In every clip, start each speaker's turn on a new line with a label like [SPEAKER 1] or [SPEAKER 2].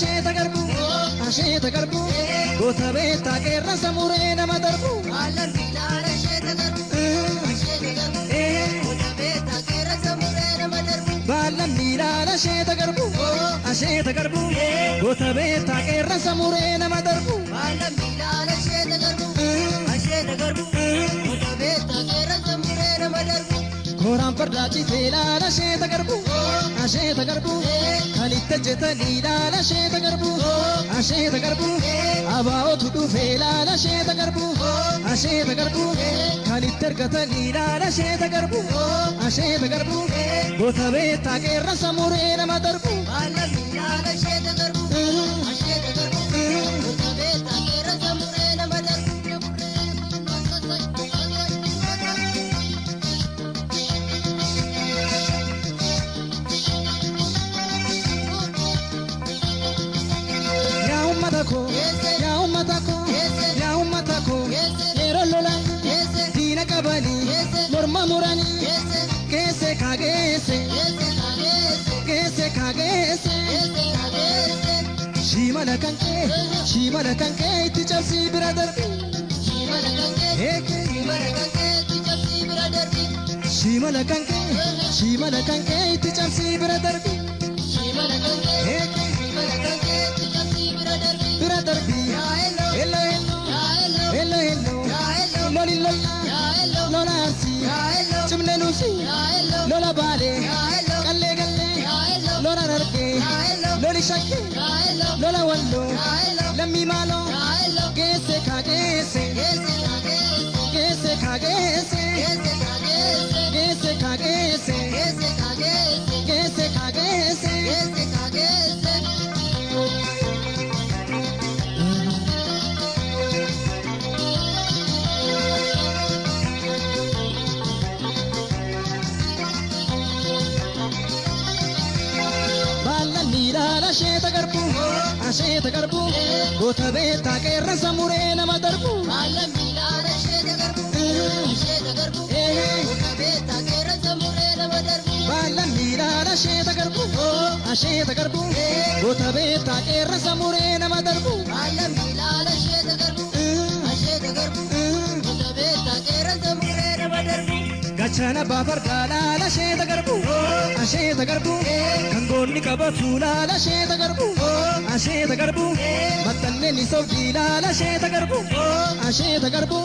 [SPEAKER 1] asheeta garbu asheeta garbu goota beektaa qeerransa muree nama darbu.
[SPEAKER 2] Baala miilaala asheeta garbu asheeta garbu goota beektaa qeerransa muree nama darbu.
[SPEAKER 1] Baala miilaala asheeta garbu asheeta garbu goota beektaa qeerransa muree nama darbu.
[SPEAKER 2] Baala miilaala asheeta garbu asheeta garbu goota beektaa qeerransa muree nama darbu.
[SPEAKER 1] Kooraan fardaa citee laala asheeta garbu asheeta garbu kan itti hojjetanii laala asheeta garbu asheeta garbu abaa'otu dhufee laala asheeta garbu asheeta garbu kan itti argatanii laala asheeta garbu asheeta garbu goota beektaa qeerransa muree nama darbu.
[SPEAKER 2] Baala miilaala asheeta garbu asheeta garbu goota beektaa qeerransa muree nama darbu.
[SPEAKER 1] Yaa uummata koo yaa uummata koo yaa uummata koo yeroo lola diina qabanii morma muranii geesse kaa geesse geesse kaa geesse shimala kan kee shimala kan kee itti cabsii bira darbi shimala kan kee shimala kan kee itti cabsii bira darbi bira darbi hello hello hello hello loli lola lola arsii cimne nuusi lola baalee qallee gallee lola dargee loli shakkee lola walloo lammii maaloo geesse kaa geesse geesse kaa geesse geesse kaa geesse geesse kaa geesse. Baala miilaala asheeta garbu asheeta garbu goota beektaa qeerransa muree nama darbu.
[SPEAKER 2] Baala miilaala asheeta garbu asheeta garbu goota beektaa qeerransa muree nama darbu.
[SPEAKER 1] Baala miilaala asheeta garbu asheeta garbu goota beektaa qeerransa muree nama darbu.
[SPEAKER 2] Baala miilaala asheeta garbu asheeta garbu goota beektaa qeerransa muree nama darbu.
[SPEAKER 1] Gaachana baafardaa laala asheeta garbu asheeta garbu kan goonni qabatu laala asheeta garbu asheeta garbu maxxanneen sobdii laala asheeta garbu asheeta garbu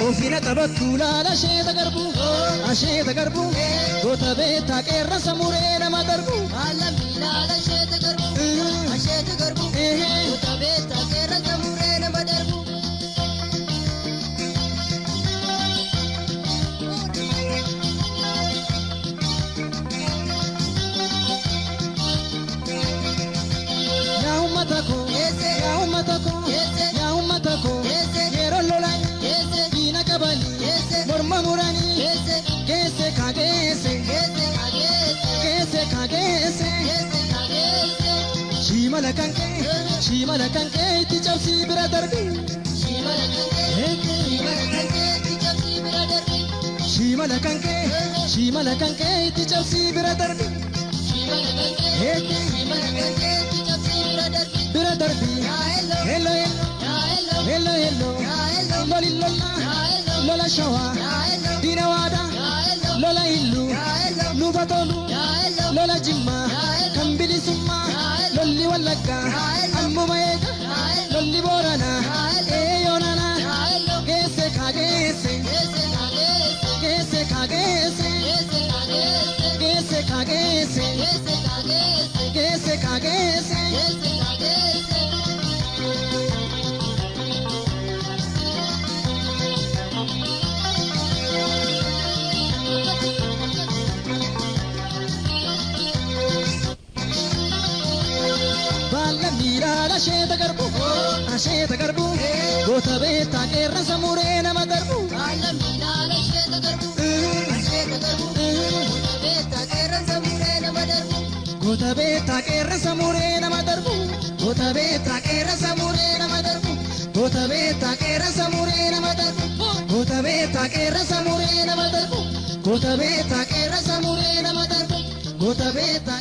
[SPEAKER 1] ofiina taphattu laala asheeta garbu asheeta garbu goota beektaa qeerransa muree nama darbu.
[SPEAKER 2] Baala miilaala asheeta garbu asheeta garbu goota beektaa qeerransa muree nama darbu.
[SPEAKER 1] Yaa uummata koo yaa uummata koo yaa uummata koo yeroo lolan diina qabanii morma muranii geesse kaa geesse geesse kaa geesse shimala kan kee shimala kan kee itti cabsii bira darbi shimala kan kee shimala kan kee itti cabsii bira darbi bira darbi hello hello hello hello loli lola lola shawaa diina waadaa lola illuu luba tolu lola jimmaa kan bilisummaa lolli wallaggaa ammuma eega lolli booranaa eeyoonanaa geesse kaa geesse geesse kaa geesse geesse kaa geesse geesse kaa geesse. Baala miilaala asheeta garbu asheeta garbu goota beektaa qeerransa muree nama darbu.
[SPEAKER 2] Baala miilaala asheeta garbu asheeta garbu goota beektaa qeerransa muree nama darbu.
[SPEAKER 1] Goota beektaa qeerransa muree nama darbu. Goota beektaa qeerransa muree nama darbu. Goota beektaa qeerransa muree nama darbu. Goota beektaa qeerransa muree nama darbu. Goota beektaa qeerransa muree nama darbu. Goota beektaa.